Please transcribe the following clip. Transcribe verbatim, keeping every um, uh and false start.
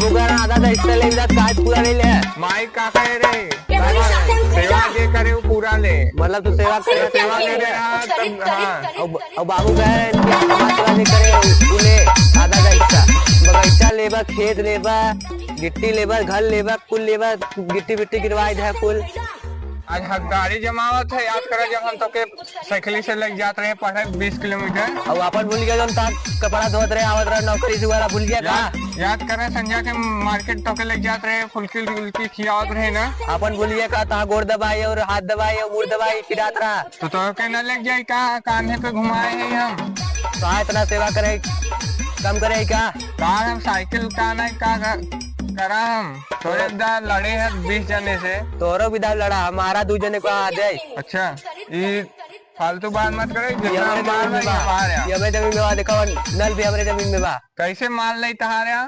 मुगर आधा तो हिस्सा ले, इधर काज पूरा ले ले। माई का कहे रे? सेवा जे करे वो पूरा ले। मतलब तू सेवा करे, सेवा ले रहा, तब, हाँ। अब, अब बाबू कहे, इनके सेवा जे करे, वो ले, आधा का हिस्सा। बगीचा लेबा, खेत लेबा, गिट्टी लेबा, घर लेबा, कुल लेबा, गिट्टी बिट्टी गिरवाई दे कुल। आज हकदारी जमावत है, याद करा जब हम तोके साइकिल से लेके जात रहे पढ़े बीस किलोमीटर। और अपन भूल गया, जौन तार कपड़ा धोत रहे, आवत रहे नौकरी से, वाला भूल गया का? याद, याद करा संझा के मार्केट तोके लेके जात रहे, फुल्की उल्की खियावत रहे ना। अपन भूल गया का, तार गोड़ दबाई और हाथ दबाई और मुड़ दबाई पिरात रहा। तो तोके न लेके जाई का, कान्हे पे घुमाए हैं हम। का इतना सेवा करे, कम करे का? का हम साइकिल का नहीं का, का करा हम? तोरे दा लड़े हैं बीस जने से। तोरो भी दा लड़ा, हमारा दू जने को आ जाए। अच्छा, ई फालतू बात मत करे, ये जितना हमरे मार जमीन में रही बा। हमारे यहाँ। ये हमरे जमीन में बा, देखा नल भी हमरे जमीन में बा। कैसे मार ले तहारे यहाँ?